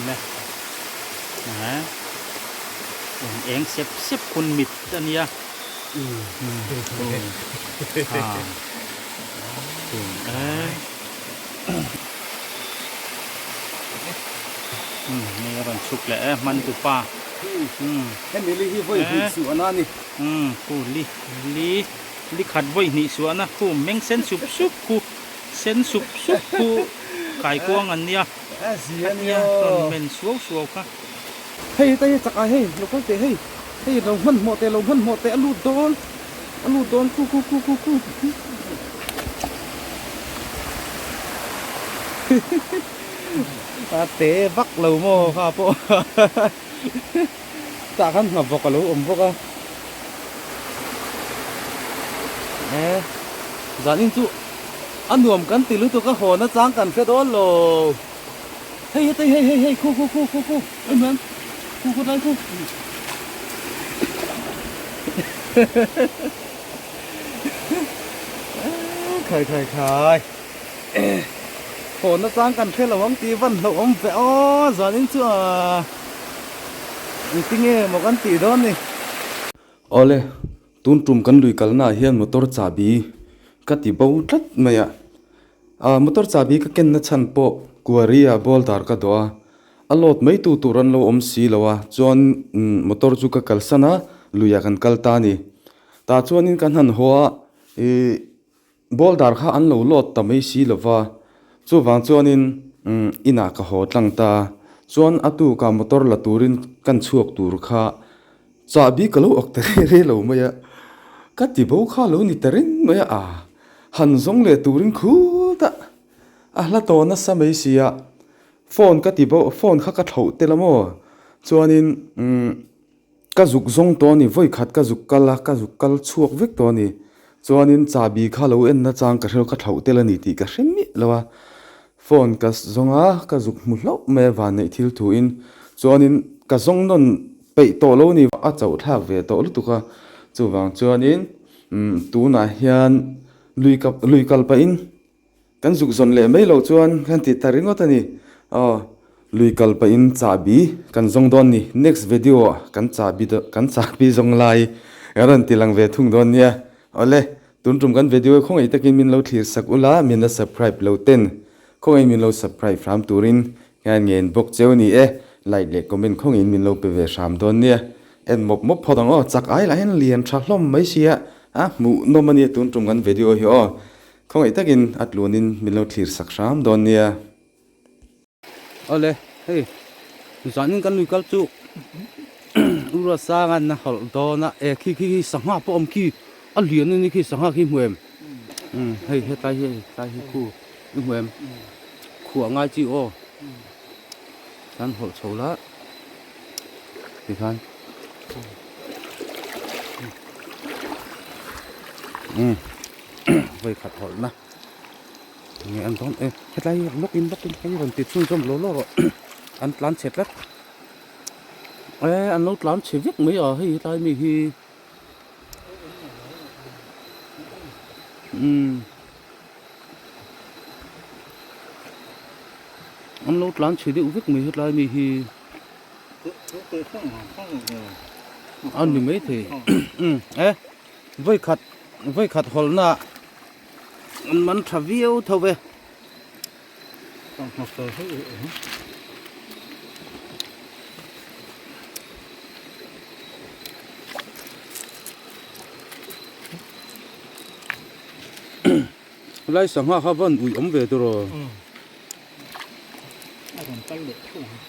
Le Rawn eng sep sep hun mit a nia. Hei a rawn chhuk leh e hman tu pa. Hemi li hi vawi hnih suahna a ni. Khu li li li khat vawi hnih suahna khu meng sen sup sup khu sen sup sup khu kaikuang an nia. A zia nia rawn men suau suau kha. Hei heta hi chak ai hei lo kal teh hei hei lo hmanhmawh teh lo hmanhmawh teh a lut dawn a lut dawn khu khu khu khu khu a te vak lo maw kha pawh tah khan hna vawk a lo awm bawk a e zanin chu a nuam kan ti lutuk a hawn achang kan hre dawn lo. Hei hei hei hei hei khu khu khu khu khu em em khu khu dai khu khai khai khai phone na chang kan hre lo ang tih van hlauh awm ve aw zanin chu a engtinge maw kan tih dawn ni. Awle tun tum kan lui kalna ah hian motor chahbi ka ti bo tlat mai a. Ah motor chahbi ka ken na chhan pawh quarry ah boulder ka dawh a, a load mai tu tur an lo awm si lo a, chuan motor chu ka kalsan a, lui ah kan kal ta a ni. Tah chuanin kan han haw a, ih boulder kha an lo load ta mai si lo va, chuvang chuanin inah ka haw tlang ta a, chuan a tukah motor la turin kan chhuak tur kha Chahbi ka lo awk ta rei rei lo mai a, ka ti bo kha lo ni ta reng mai a, a han zawng leh turin khut a, a hla tawh nasa mai si a, phone ka ti bo, phone kha ka thlauh tel a maw, chuanin umm ka zuk zawng tawh a ni, vawi khat ka zuk kal a, ka zuk kal chhuak vek tawh a ni, chuanin chahbi kha lo en nachang ka hre lo, ka thlauh tel a ni tih ka hre miah lo a, phone ka zawng a, ka zuk hmu hlauh mai a vanneih thil thuin, chuanin ka zawng nawn Peih tawh lo ni a chauh thlak ve tawh lutuk a, chuvang chuanin tunah hian lui kap lui kal pahin kan zuk zawn leh mai loh chuan kan ti ta ringawt a ni. Aw lui kal pahin chahbi kan zawng dawn ni, next video ah kan chahbi kan chahbi zawng lai kan rawn ti lang ve thung dawn nia. Awle tun tum kan video hi khawngaih takin min lo thlir sak ula, min la subscribe lo ten khawngaih min lo subscribe hram turin Hian ngen bawk cheu ni e, like leh comment khawngin min lo pe ve hram dawn nia. En mawp mawp phawt ang aw, chak ai lah hian lian tha hlawm mai sia, a hmuh nawm a nia tun tum kan video hi aw. Khawngaih takin a tluanin min lo thlir sak hram dawn nia. Awle, hei zanin kan lui kal chu Ura Sangan a hawlh dawn a, e khi khi khi sangha pawh a awm khi, a lian a ni khi sangha khi hmu em? Umm hei hetlai hi hetlai hi khu i hmu em? Khuah ngai chi aw kan hawlh chho la tikhan umm vawi khat hawlh na enge an dawn e hetlai hi lawk in lawk in hei rawn ti chhunzawm lo lo rawh an tlan chhe tlat e an lo tlan chhe vek mai a hei hetlai mi hi umm. An lo tlan chhe deuh vek mai hetlai mi hi a ni maithei e vawi khat vawi khat hawlhna an man tha viau tho ve. Helai sangha kha van ui awm ve tur aw. A rawn kal leh theuh ang.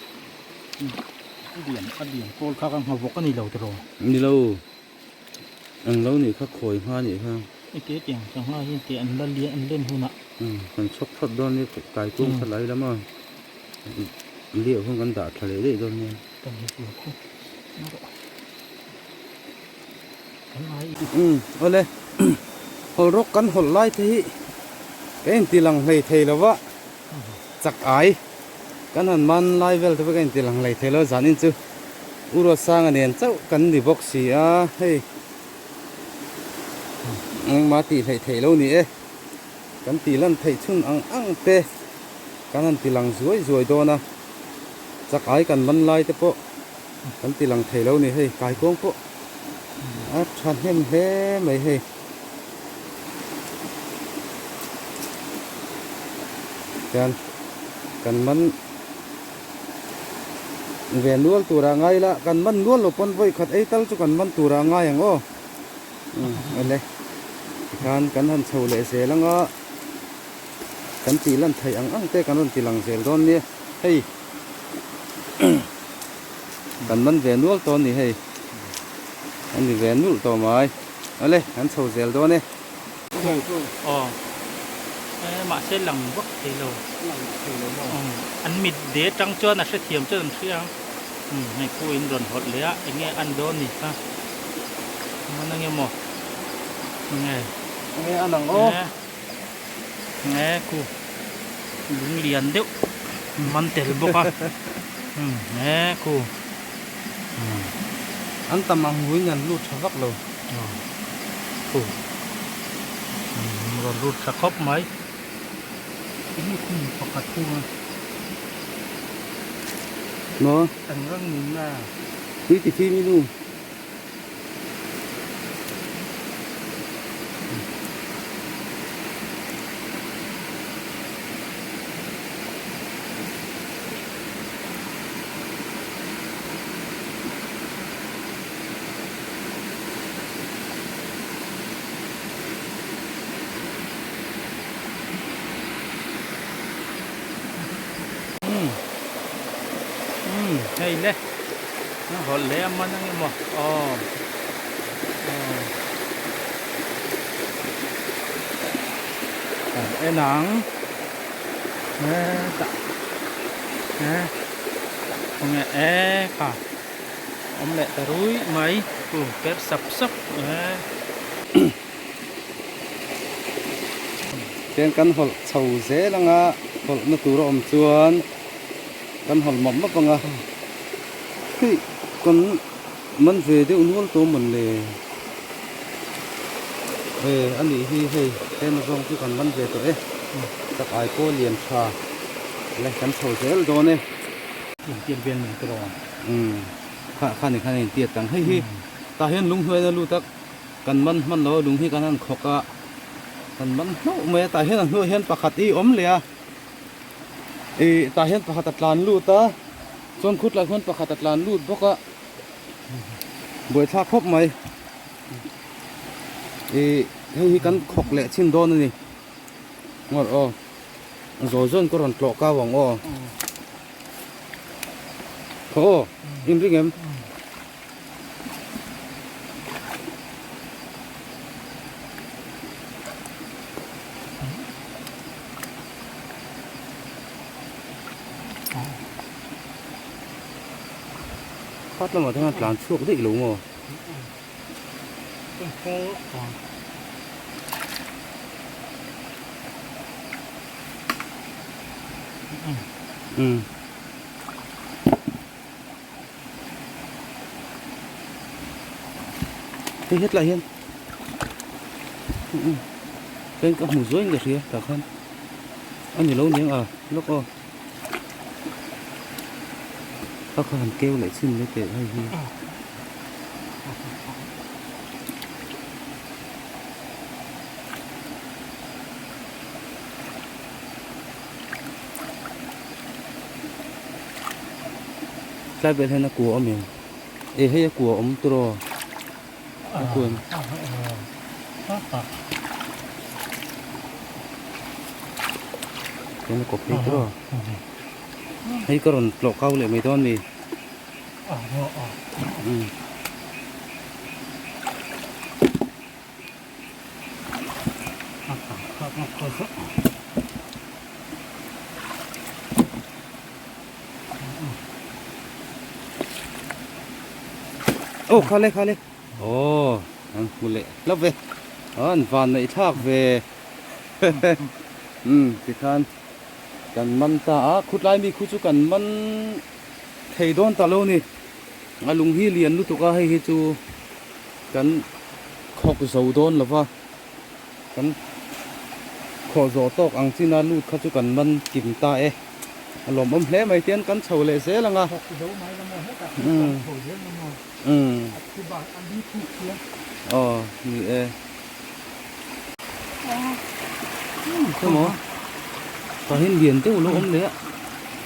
A lian a lian pawl kha ka ngha vawk a ni lo tiraw. Ni lo. Eng lo nih kha khawi hma nih kha. I ke tiang sangha hi tih an la lian an len hunah. Kan chhawk phawt dawn nia kai kung kha lai lama liah hun kan dah tha leh daih dawn nia. Kan hi tur khu. Awle hawlh rawk kan hawlh lai te hi ka inti lang hlei thei lo va chak ai kan han man lai vel te pawh ka inti lang hlei thei lo zanin chu U Ruatsanga nen chauh kan ni bawk si a hei engmah tih hleih theih lo ni e kan tih lan theih chhun ang ang te kan han ti lang zuai zuai dawn a. Chak ai kan man lai te pawh kan ti lang thei lo ni hei kaikuang pawh a tha hnem hle mai hei. Chuan kan man ve nual tura ngai la kan man nual lo pawn vawi khat ei tal chu kan man tura ngai ang aw awle tikhan kan han chho leh zel anga kan tih lan theih ang ang te kan rawn ti lang zel dawn nia hei kan man ve nual tawh a ni hei a ni ve nulh tawh mai awle kan chho zel dawn e. Aw mahse lang vak thei lo an mit de tang chuan a hrethiam chuan an hria ang hei khu in rawn hawlh leh a eng nge a an dawn ni kha man ange maw nge nge a lang aw nge khu lung lian deuh man tel bawk a nge khu an tam ang huin an lut tha vak lo. Khu rawn lut tha khawp mai. Eng nge khu pakhat khu a? Maw? Eng rang nin a? Tui ti fim i nu. Umm hei le a hawlh leh a man ang emaw aw aw kan en ang hetah he khawnge e kha. Awm leh ta ruih mai pu per sap sap e. Chuan kan hawlh chho zel anga hawlh na tur a awm chuan kan hawlh map map anga hei kan man ve deuh nual tawh mawn le e a nih hi hei tlem azawng chu kan man ve tawh e chak ai pawh lian tha le kan chho zel dawn e. Intiat vel mai tawh a. Umm kha kha ni khan a intiat ang hei hi tah hian lung hnuaiin a lut a kan man hman lo a lung hi kan han khawk a kan man hlauh mai a tah hian a hnuaiah hian pakhat hi awm leh a ih tah hian pakhat a tlan lut a chuan khutlai khuan pakhat a tlan lut bawk a buaithlak khawp mai ih hei hi kan khawk leh chhin dawn a ni ngawr aw. Zawi zawiin ka rawn tlawh kau ang aw. Khaw aw, in ring em? Khat lamah te khan tlan chhuak daih lo maw? Hei hetlai hian chuan ka hmu zuai in ka hria tah khan a ni lo niang a lawk aw kha kha han keu leh chhin mai teh hei hi. Tlai vel hian a kua awm em? E hei a kua awm tawh aw a kua em? Hian a kawp phei tawh aw hei ka rawn tlawh kau leh mai dawn mi. Aw khale khale aw an hmu leh hlauh ve an van neih thlak ve umm tikhan kan man ta a khutlai mi khu chu kan man thei dawn ta lo ni a lung hi lian lutuk a hei hi chu kan khawk zo dawn lo va kan khawh zawh tawk ang china lut kha chu kan man kim ta e. A lawmawm hle mai tian kan chho leh zel ang a. Aw ni e. Emaw tah hian lian deuh a lo awm leh a.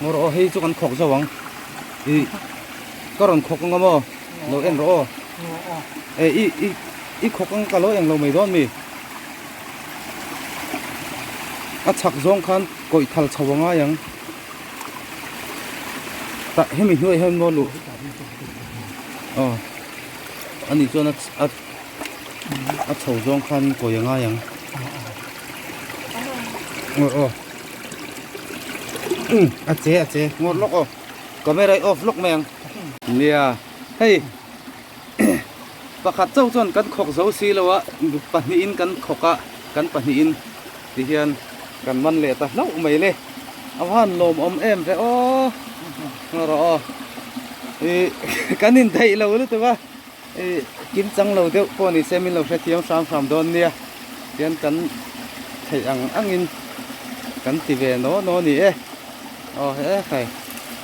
Ngaw rawh aw hei chu kan khawk zauh ang. Ih ka rawn khawk ang a maw lo en rawh aw. E i i i khawk ang ka lo eng lo mai dawn mi. A chhak zawng khan kawih thal chho a ngai ang. Tah hemi hnuaiah hian maw luh aw ani chuan a a a chho zawng khan kawih a ngai ang. Aw aw umm a che a che ngawt lawk aw camera hi off lawk mai ang. Nia hei. Pakhat chauh chuan kan khawk zo si lo a, pahnihin kan khawk a, kan pahnihin ti hian kan man leh ta hlauh mai le. A va han lawmawm em ve aw, ngaw rawh aw. Ih kan indaih lo lutuk a, ih kim chang lo deuh pawh ni se min lo hrethiam hram hram dawn nia. Tihian kan theih ang angin kan ti ve naw naw ni e. Aw he khai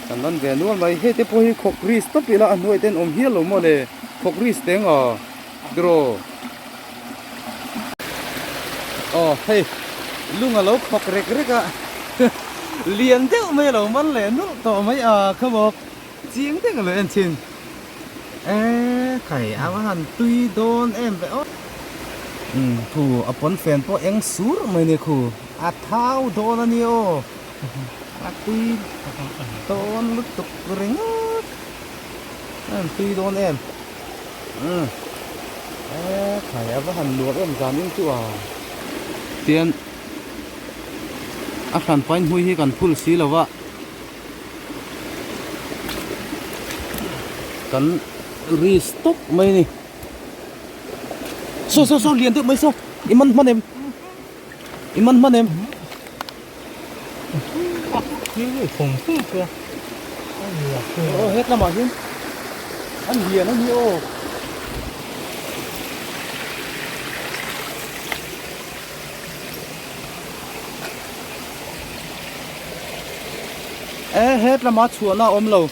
kan man ve nual mai hei te pawh hi khawk ris tawp ila a hnuai ten awm hial lo maw le khawk ris teng aw draw aw hei lung a lo khawk rek rek a lian deuh mai a lo man leh nulh tawh mai a kha bawk chiang deuh a lo en thin e khai a va han tui dawn em ve aw umm khu a pawn fen pawh eng sur mai a ni khu a thau dawn a ni aw. A tui dawn lutuk ringawt a han tui dawn em umm e khai a va han nuam em zan in chu a tian a hran pain hmui hi kan phul si lo va kan risk tawp mai a ni saw saw saw lian deuh mai saw i man hman em i man hman em. Aw het lamah hian an lian a ni aw. E het lamah chhuahna a awm lo.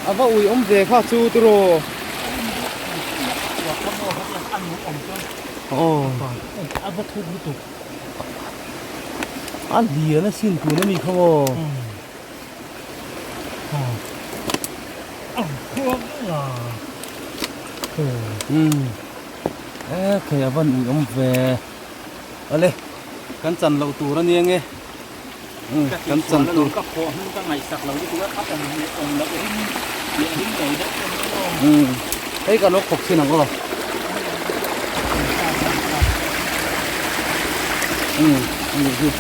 A va ui awm ve kha chu tiraw. Aw. A lian a sin tun a ni kha maw. Umm. E khai a van ui awm ve. Awle kan chan loh tur a nia nge. Kan chan tur ka khawh hnu ka ngaihsak lo lutuk a a awm leh awm loh ring leh ring lo deuh te mai aw. Hei kan lo khawp thin ang aw. Ani hi.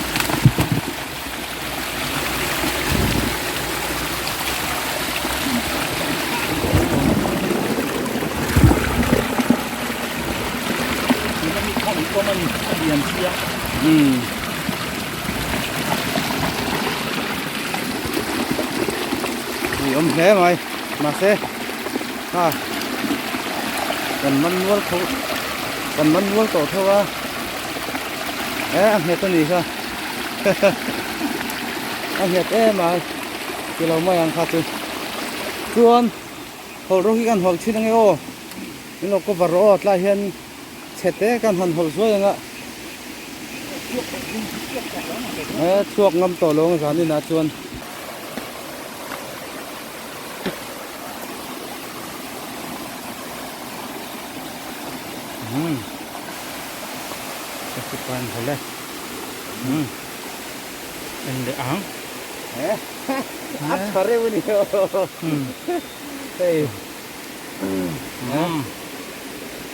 Ui awm hle mai mahse ha kan man nual tho kan man nual tawh tho a e a nghet a nih kha a nghet em a ti lo mai ang kha chu chuan hawlh rawng hi kan hawlh thin ange aw in lo cover rawh aw tlai hian chhe te kan han hawlh zuai ang a e chhuak ngam tawh lo ang zan inah chuan umm ka sipan hawlh e umm en leh ang e a tha reuh a ni umm hei.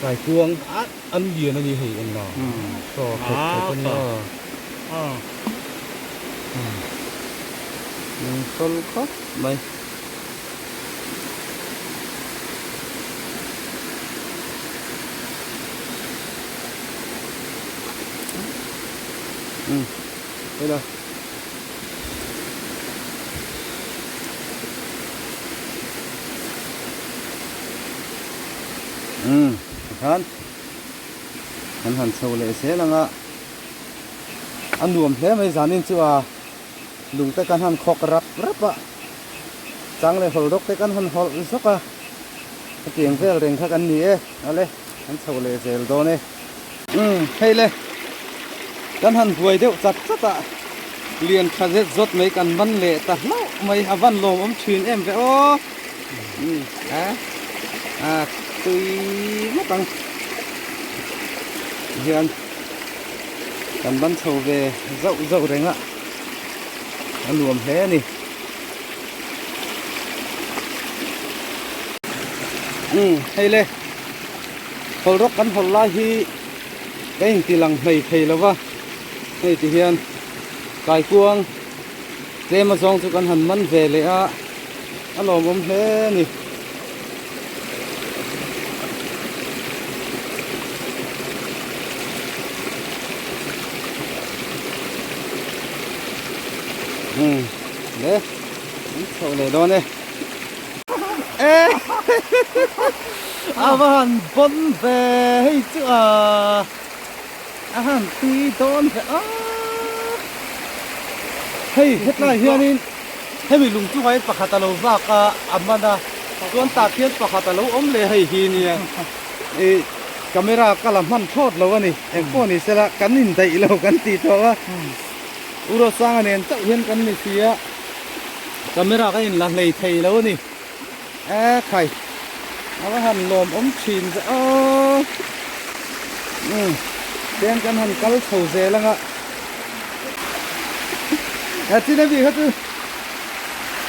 Kaikuang an lian a ni hei en la saw khawp khawp a nia lung sawl khawp mai. Hei la. Umm tikhan kan han chho leh zel ang a. A nuam hle mai zanin chu a lung te kan han khawk rap rap a, chang leh hawlh rawk te kan han hawlh zawk a, hetiang vel reng kha kan ni e, ale kan chho leh zel dawn e. Umm hei le kan han buai deuh chat chat a, lian tha zet zawt mai kan man leh ta hlauh mai, a van lawmawm thin em ve aw. Umm a a tui ngawt ang hian. Kan ban chho ve zauh zauh reng a, a nuam hle a ni. Umm hei le, hawl rawk kan hawl lai hi ka inti lang hmei thei lo va, hei ti hian kaikuang tlem azawng chu kan han man ve leh a, a lawmawm hle a ni. Umm le an chhoh leh dawn e e a va han bawn ve hei chu a a han tui dawn ve a hei hetlai hianin Hemi lung chungah hian pakhat a lo vak a, a man a, chuan tah khian pakhat a lo awm leh hei hi nia. Ih camera ka la hman thlawt lo a ni, eng pawh ni sela kan indaih lo kan tih tawh a, U Rosanga nen chauh hian kan ni si a, camera ka inla hlei thei lo a ni. E khai, a va han lawm awm thin ve aw. Umm, chen kan han kal chho zel anga. A chin a bik kha chu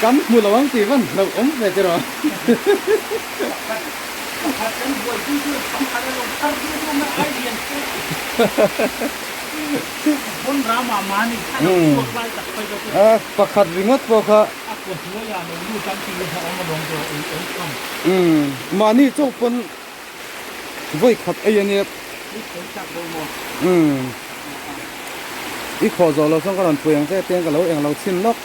kan hmu lo ang tih van hlauh awm ve che rawh. Pakhat kan buai pui chu pakhat a lo thar du du mai ai lian pawh. Pawn ramah mahni kha lo chhuak lai tak phei kha chu. Pakhat ringawt pawh kha. A kua hnuaiah lo lut ang tih hi a awm alawm tawh ei awm tham. Umm mahni chauh pawn vawi khat ei a nia. I khawi chak deuh maw? Umm i khawh zawh loh chuan ka rawn pui ang che tiang ka lo eng lo chhin lawk.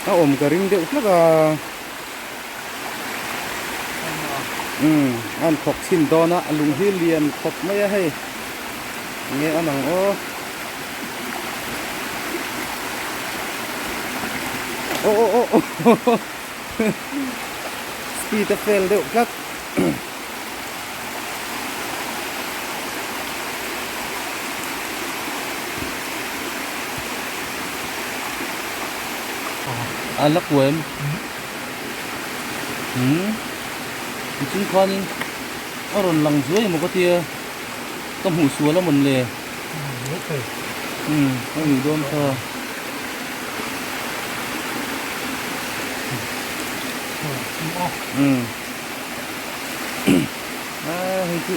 A awm ka ring deuh hlek a. Umm a han khawk chhin dawn a, a lung hi lian khawp mai a hei. Nge a nang aw. Aw aw aw aw Speed a fail deuh tlat. A la kuam. Hmm. Tichung khanin a rawn lang zuai emaw ka tia. Ka hmuh sual a mawn le. Umm a nih dawn kha. Umm a hei chu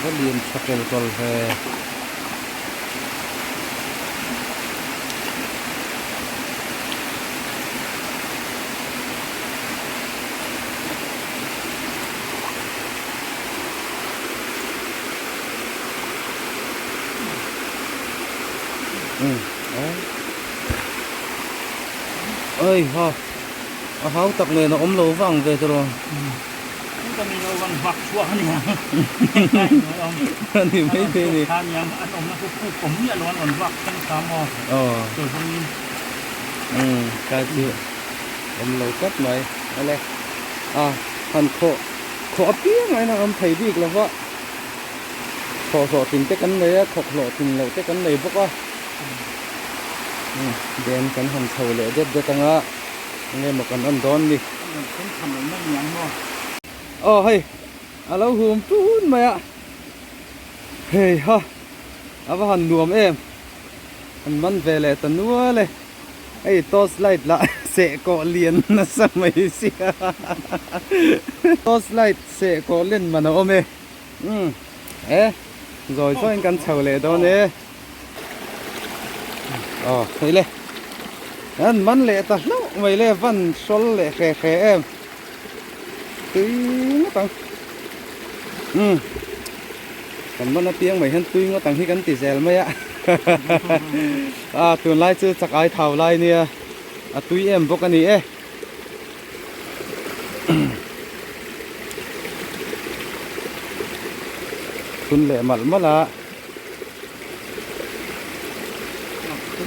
va lian tha tel tawl ve. Oi ha a hau tak nen a awm lo vang ve tawh ka mi lo vang vak chhuah a nia a ni mai thei a ni an awmna chu puk awm miah lo an rawn vak thleng kha maw kei zawngin umm kai chu awm lo tlat mai ale a han khawh Khawh apiang aiin a awm thei bik lo va, khawh hlawhtlin te kan nei a, khawk hlawhtlin loh te kan nei bawk a. Den kan han chho leh det det anga enge maw kan en dawn ni. Aw hei a lo hum tun mai a, hei ha a va han nuam em, an man ve leh ta nual e. Hei torch light lah seh kawh lian nasa mai sia torch light seh kawh len man a awm e umm e zawi zawiin kan chho leh dawn e aw hei le an man leh ta hlauh mai le van hrawl leh hre hre em tui ngawt ang umm kan man apiang mai hian tui ngawt ang hi kan ti zel mai a. A tunlai chu chak ai thau lai nia a tui em bawk a ni e. Phun leh malh malh a.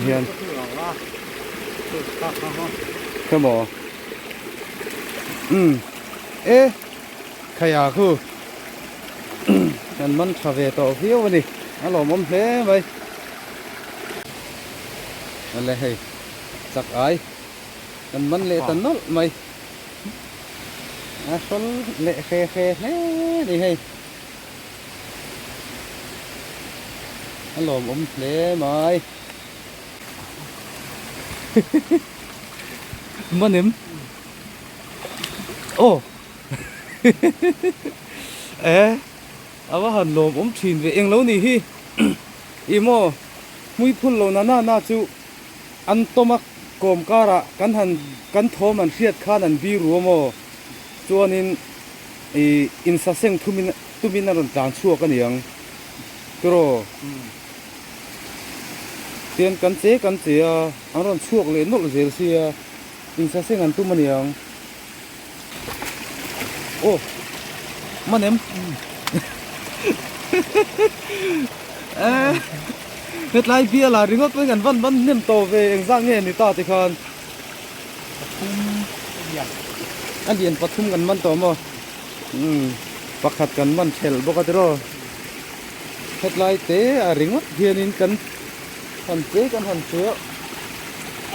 Hian Khaw Umm e Khaia khu kan man tha ve tawh viau a ni a lawmawm hle mai Awle hei chak ai kan man leh ta nawlh mai a hrawl leh hre hre hle a ni hei. A lawmawm hle mai. Manem. Aw. E a va han lawmawm thin ve englo ni hi. I maw hmui phul lo na na na chu an tawm a kawm karah kan han kan thawm an hriat khan an biru a maw chuanin Ih insaseng thumin tumin a rawn tlan chhuak a niang tiraw? Tian kan che kan che a, an rawn chhuak leh nawlh zel sia, insaseng an tum a niang. Aw manem hetlai bial ah ringawt pawhin kan van van hnem tawh ve engzah nge ni ta tikhan. A lian pathum kan man tawh maw umm pakhat kan man thelh bawk a tiraw hetlai te a ringawt hianin kan han che kan han che a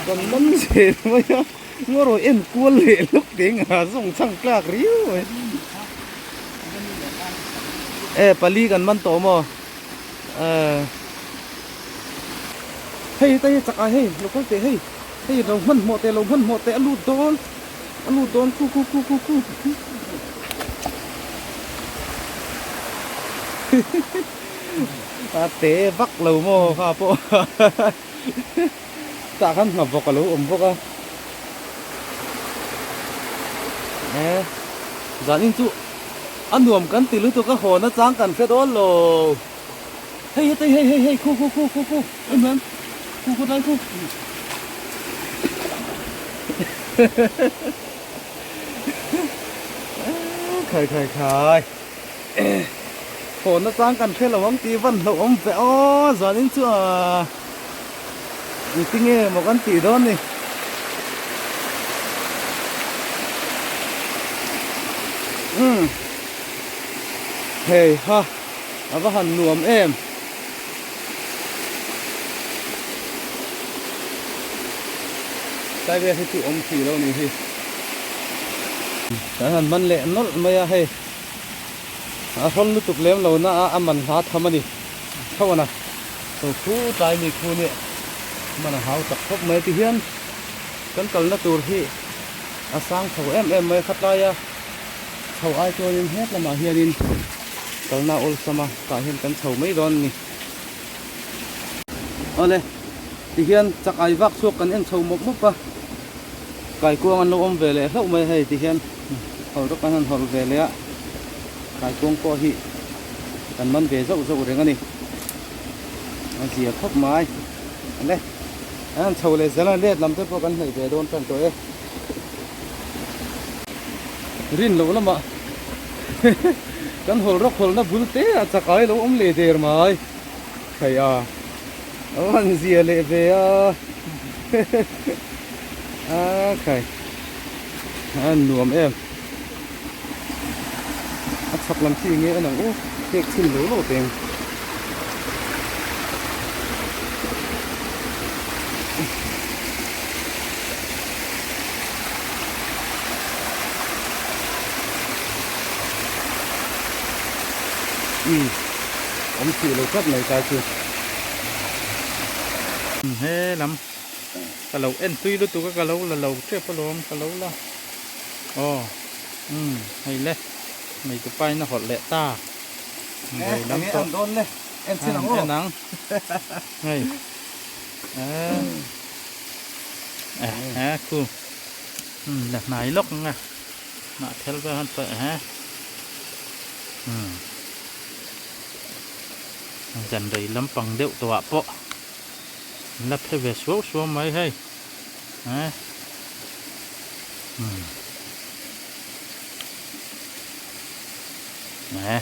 kan man zel mai a ngaw rawh en kual leh lawk teng a zawng chhang tlak riau mai e pali kan man tawh maw eh hei heta hi chak ai hei lo kal teh hei. Hei lo hmanhmawh teh lo hmanhmawh teh a lut dawn a lut dawn khu khu khu khu khu a te vak lo maw kha pawh tah khan hna vawk a lo awm bawk a e zan in chu a nuam kan ti lutuk a hawn a chang kan hre dawn lo hei hei hei hei hei khu khu khu khu khu em em Khu khu tlai khu. Khai khai khai. Phone na chang kan hre lo ang tih van hlauh awm ve aw zanin chu a engtinge maw kan tih dawn ni. Umm hei ha a va han nuam em. Tlai vel hi chu awm thih lo ni hi. Kan han man leh nawlh mai a hei. A hrawl lutuk lem lo na a a man hla tham a ni. Tho a na. Tho khu tlai mi khu nia man a hau tak khawp mai ti hian kan kalna tur hi a sang chho em em mai a khatlai a. Chho ai chuanin het lamah hianin kalna awlsam a tah hian kan chho mai dawn a ni. Awle tihian chak ai vak chhuak kan en chho mawp mawp a, kaikuang an lo awm ve leh hlauh mai a hei tihian hawlh rawk an han hawlh ve leh a, kaikuang pawh hi kan man ve zauh zauh reng a ni. A zia khawp mai. Awle an han chho leh zel a, let lam te pawh kan hnaih ve dawn tan tawh e. Rin loh lamah kan hawl rawk hawlna bul te a chakai lo awm leh der mai thei a a han zia leh ve a a khai a nuam em a chhak lam khi nge en ang u cake chhin lo lo teng. Umm awm thih lo tlat mai ta chu. He lam ka lo en tui lutuk a ka lo la lo tep alawm ka lo la aw umm hei le hmeichhe pa in a hawlh leh ta Vei lam tawh en chin ang aw en ang hei eh eh khu um la hnai lawk ang a hnah thel vel han paih eh um zan rei lampang deuh tawh ah pawh an la phe ve suau suau mai hei eh um. Nè,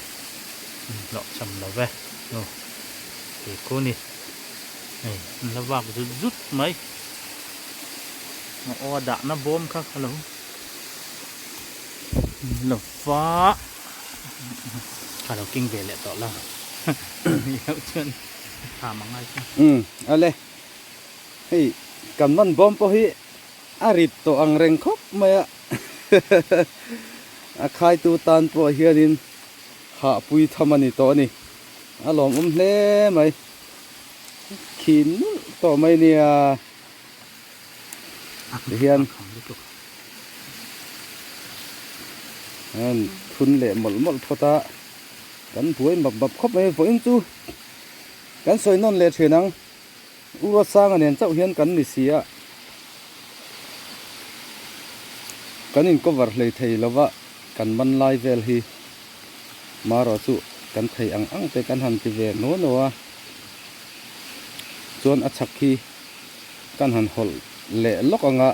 hlawh cham lo ve, nu, khi khu ni. Hei an la vak zut zut mai. Aw a dahna bawm kha ka lo lo va ka lo keng ve leh tawh lo loh chuan a tham angai chu. Umm ale hei kan man bawm pawh hi a rit tawh ang reng khawp mai a a khaitu tan pawh hianin hahpui tham a ni tawh a ni a lawmawm hle mai. Khi nulh tawh mai nia tihian an thun leh mawlh mawlh phawt a kan buai map map khawp mai vawiin chu kan sawi nawn leh thin ang U Ruatsanga nen chauh hian kan ni si a kan in cover hlei thei lova kan man lai vel hi. Marawh chu kan thei ang ang te kan han ti ve nuau nuau a, chuan a chhak hi kan han hawlh leh lawk ang a.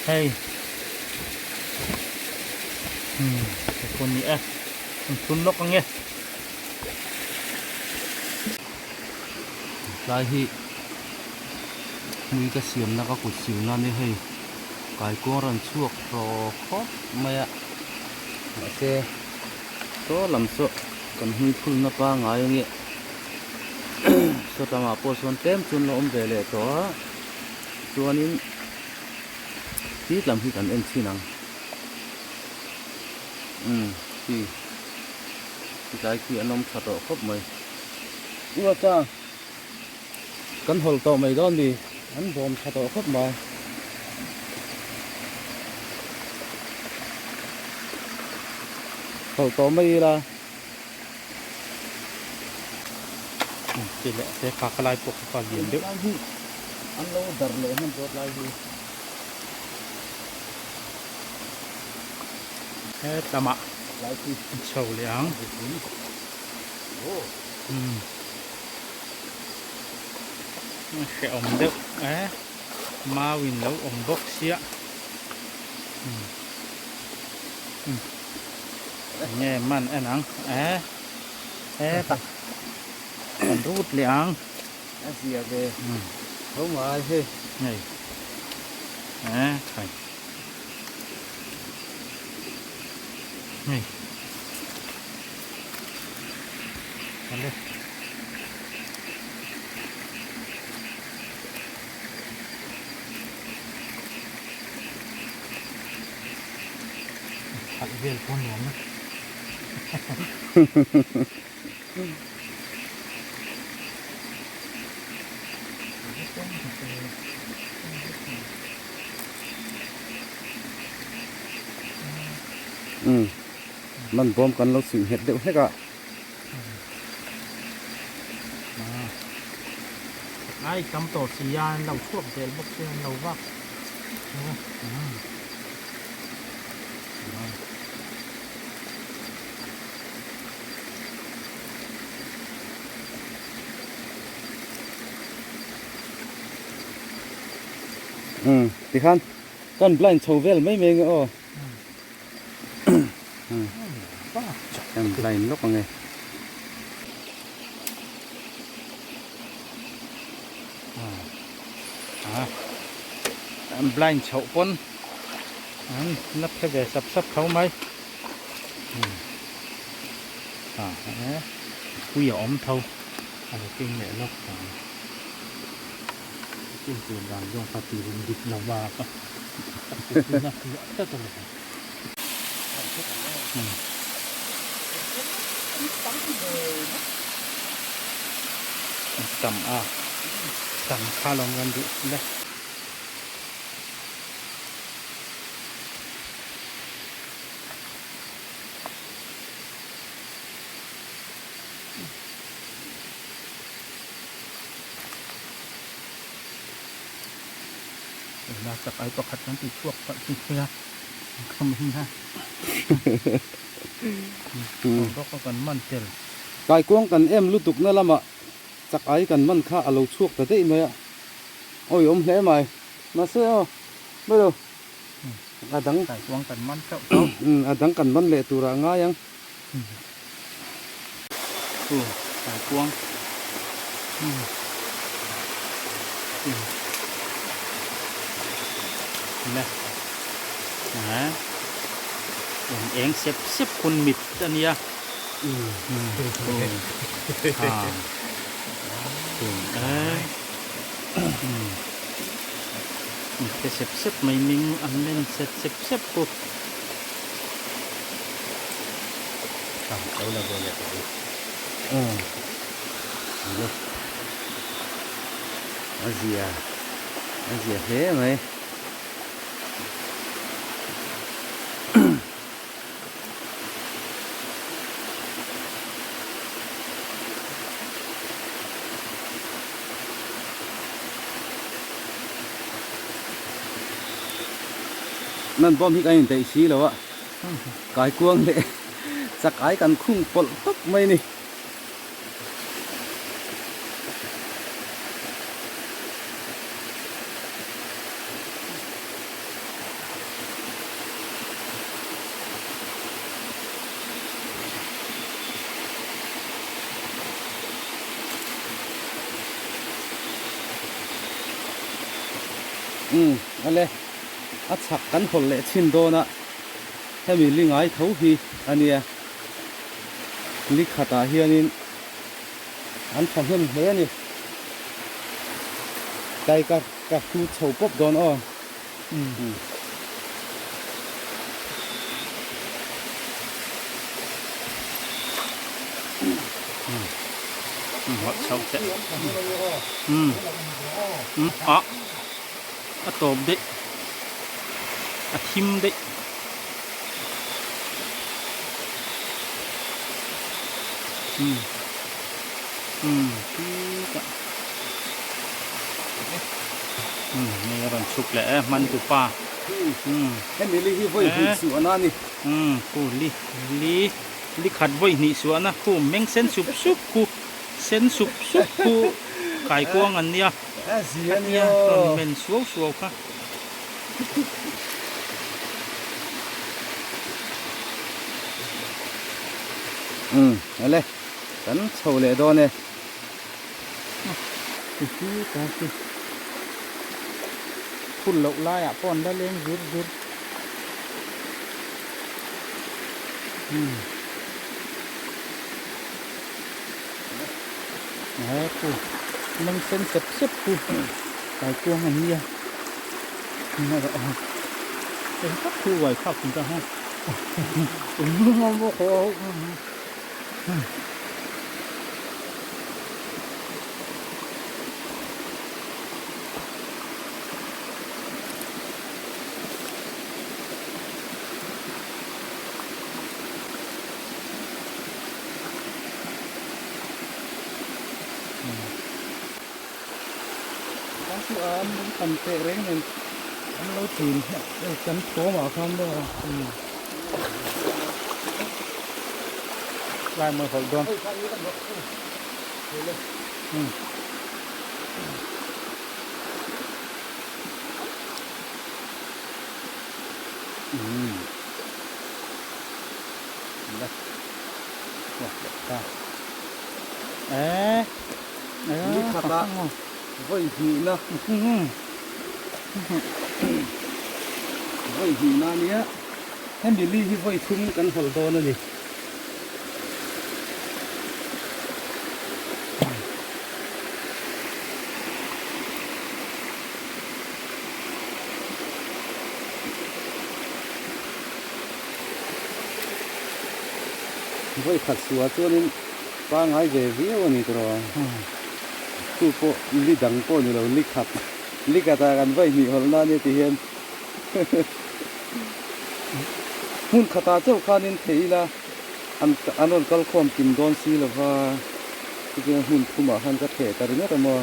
Hei ka phun ni e, an phun lawk ang e. Tlai hi hmui ka siamna ka kut silna a ni hei. Kaikuang rawn chhuak tawh khawp mai a, mahse saw lam saw kan hnui phulna pangngai a nia saw lamah pawh sawn tlem chuan la awm ve leh tawh a, chuanin tit lam hi kan en chhin ang umm khi tlai khi an awm tha tawh khawp mai. Uacha. Kan hawlh tawh mai dawn ni, an bawm tha tawh khawp mai. Hawlh tawh mai ila. Ti leh te kha ka lai pawh kha lian deuh. Lai hi an lo dar leh hman dawt lai hi. Hetlama chho leh ang. Hrehawm deuh e mau in lo awm bawk sia enge man en ang e hetah kan rut leh ang a zia ve tho mai hei hei e khai hei. Khalh vel pawh nuam a. Umm man bawm kan lo suih nghet deuh hlek a. Ai tam tawh si a an lo chhuak zel bawk sia an lo vak. Umm tikhan kan blind chho vel mai mai nge aw. Kan blind lawk ang e. An blind chhoh pawn an la phe ve sap sap tho mai. Pui a awm tho a lo keng leh lawk ang. Kin tur dan zawng kha ti rum dik lo va ka tuna hluah tlat a lo. Tam a tam kha lawm kan duh le. Tuna chak ai pakhat kan ti chhuak palh chu thei a ka mai na bawk a kan man tel. Kaikuang kan em lutuk na lamah chak ai kan man kha a lo chhuak ta daih mai a, awi awm hle mai mahse aw mai lo a dang Kaikuang kan man teuh teuh. A dang kan man leh turah a ngai ang. Chu kaikuang. Le eh rawn eng sep sep hun mit a nia mit te sep sep mai ming an men set sep sep bawk. A zia a zia hle mai. Nan bawm hi kan indaih si lo a kaikuang leh chakai kan khung pawlh tawp mai a ni. Umm ale a chhak kan hawlh leh chhin dawn a hemi li ngai tho hi a nia. Ni khatah hianin an thahnem hle a ni. Kai ka ka hrut chho pawp dawn aw. A tawp daih a thim daih. Um um chutah um hei a rawn chhuk leh e hman tu pa um hemi li hi vawi hnih suah na a ni um khu li li li khat vawi hnih suah na khu meng sen sup sup khu sen sup sup khu kaikuang an nia khatia rawn men suau suau kha. Umm ale kan chho leh dawn e. Phul loh laiah pawh an la leng zur zur. Umm he khu meng sen sep sep khu kaikuang an nia. Kan chu a an tam teh reng nen an lo thin hei kan thawm ah khan maw lai mawi hawlh dawn eh Ni khat ah vawi hnihna vawi hnihna a nia hemi li hi vawi thum kan hawl dawn a ni. Vawi khat suah chuanin Pangai ve viau a ni tawh a, chu pawh li dang pawh ni lo, li khat, li khat ah kan vawi hnih hawlh na ania ti hian hmun khat ah chauh khanin thei ila an an rawn kal khawm kim dawn si lo va, chutiang hmun thum ah khan ka theh ta ringawt a maw.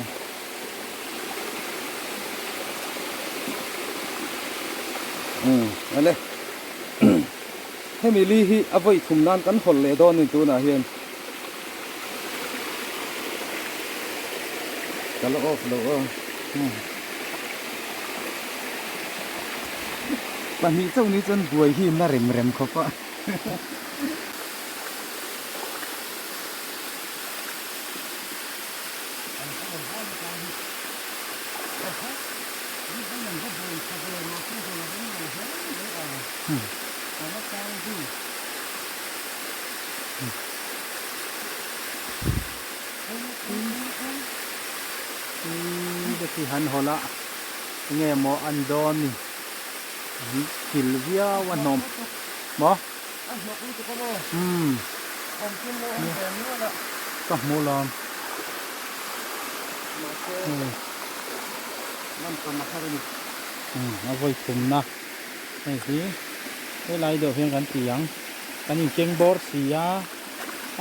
Umm ale. Hemi li hi a vawi thum nan kan hawlh leh dawn a ni tunah hian. Ka la off lo aw. Pahnih chauh ni chuan buai hi na rem rem khawp a. Te khi han hawlh a enge maw an dawn ni an kil viau a hnawm maw umm ka hmu lawm umm a vawi thumna hei hi helai deuh hian kan ti ang kan inkeng bawr si a.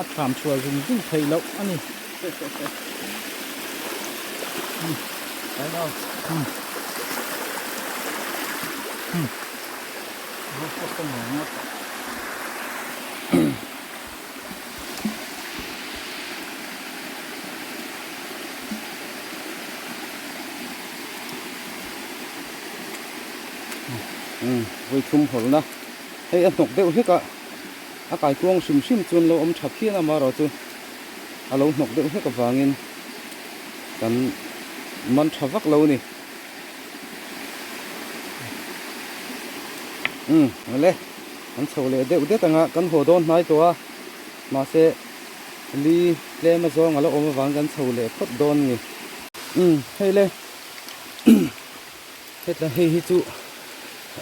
a tham chhuah zung zung theih loh a ni. Vawi thum hawlhna hei a hnawk deuh hlek a. A kaikuang hrim hrim chuan lo awm tha phian a amaherawhchu a lo hnawk deuh hlek avangin kan man tha vak lo a ni. Umm awle kan chho leh deuh det anga kan haw dawn hnai tawh a mahse li tlem a zawng a lo awm avang kan chho leh phawt dawn a ni. Umm hei le hetla hei hi chu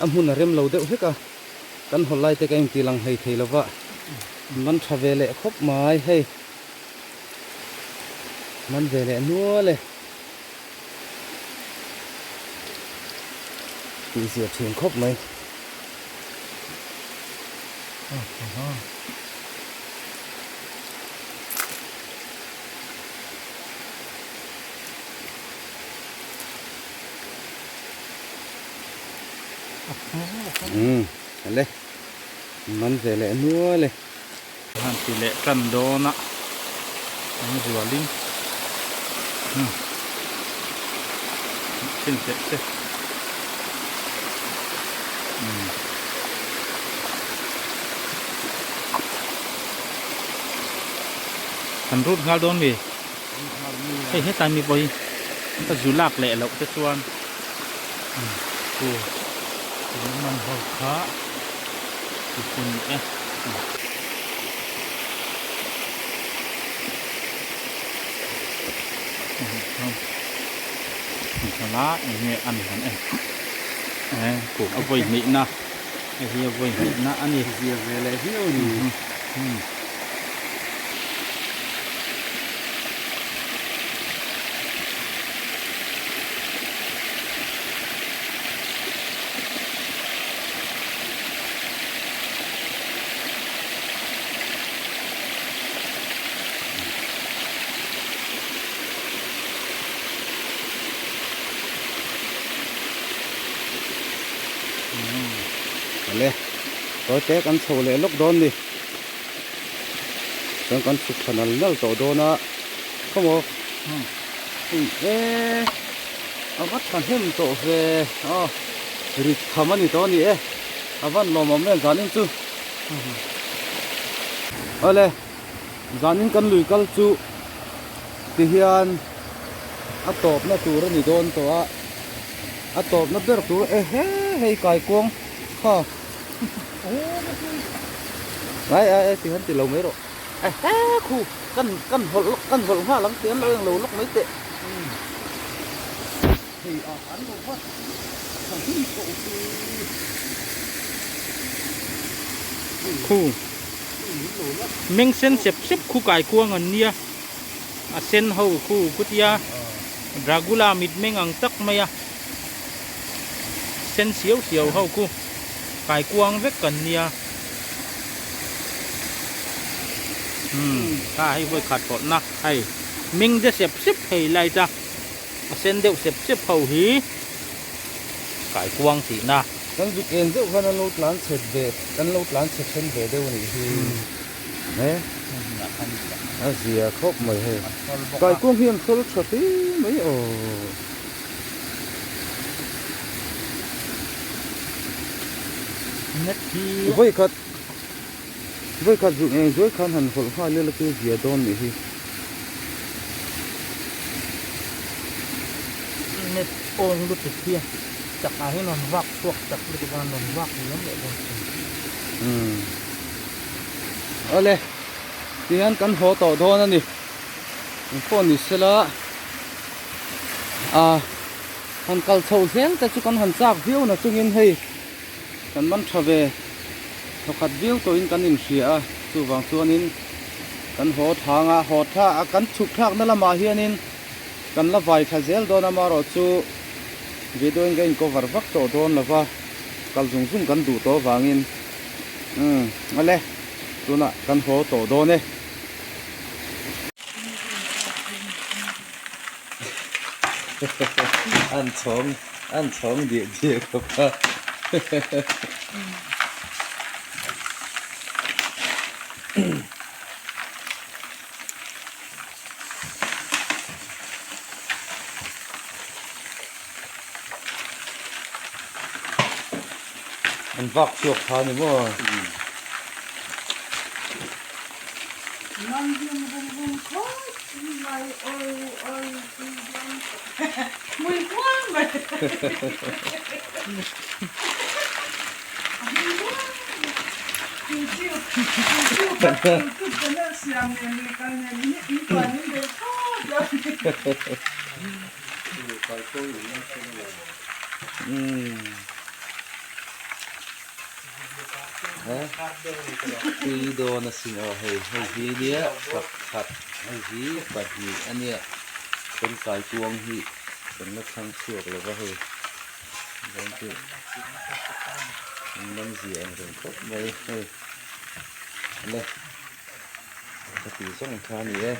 a hmun a rem lo deuh hlek a. Kan haw lai te ka inti lang hlei thei lova, man tha ve leh khawp mai hei, man ve leh nual e, tih zia thin khawp mai. Umm ale man ve leh nual e. Han ti leh tan dawn a an zualin umm chhin teh se umm. Kan rut nghal dawn mi hei hetlai mi pawh hi ka zu lak leh loh te chuan. Chu tuna man ho kha ti chu ni e. Thla eng nge an han en e a vawi hnih na hei hi a vawi hnih na a ni. Zia ve leh viau a ni. Awle tawite kan chho leh lawk dawn ni. Chuan kan chhuk tha nal nal tawh dawn a khawmaw hei e a va thahnem tawh ve aw rit tham a ni tawh a ni e a van lawmawm em zanin chu awle zanin kan lui kal chu tihian a tawpna tur a ni dawn tawh a a tawpna ber tur e he hei kaikuang kha. Ai ai ai ti han ti lo mai rawh. Ehe khu kan kan hawlh lawk kan hawlh nghal ang ti an lo eng lo lawk mai teh. Hei a an lo vat tha hlim tawh u. Khu meng sen sep sep khu kai kuang an nia a sen ho khu kutia Dragula mit meng ang tak mai a. Sen siau siau ho khu kai kuang vek kan nia umm kha hei vawi khat pawlh na hei ming de sep sep thei light a a sen deuh sep sep ho hi kai kuang tih na. Kan zuk en deuh khan an lo tlan chhet ve an lo tlan chhe then ve deuh a nih hi he a zia khawp mai hei kai kuang hi an hrawl tha hle mai aw. Vawi khat vawi khat zu ngei zuai khan han hawlh nghal ila chu zia dawn nih hi. Net awng lutuk hi a chakah hian rawn vak chhuak chak lutuk a, rawn vak liam leh dawn thin. Umm. Awle, tihian kan haw tawh dawn a ni. Engpawh ni sela, ah han kal chho zel te chu kan han chak viau na chungin hei kan man tha ve thawkhat viau tawhin kan inhria a, chuvang chuanin kan haw thang a, haw thla a kan chhuk thlakna lamah hianin Kan la vai thla zel dawn amarawh chu video in ka in cover vak tawh dawn lo va, kal zung zung kan duh tawh avangin umm ale tunah kan haw tawh dawn e. An chhawng an chhawng diah diah khawp a. An vak chhuak tha ni maw? Tui dawn asin aw hei hei hi nia pakhat hei hi pahnih ania tawngtai kuang hi kan la chhang chhuak lo va hei. An man zia ang reng khawp mai hei le ka tih zawng kha a ni e.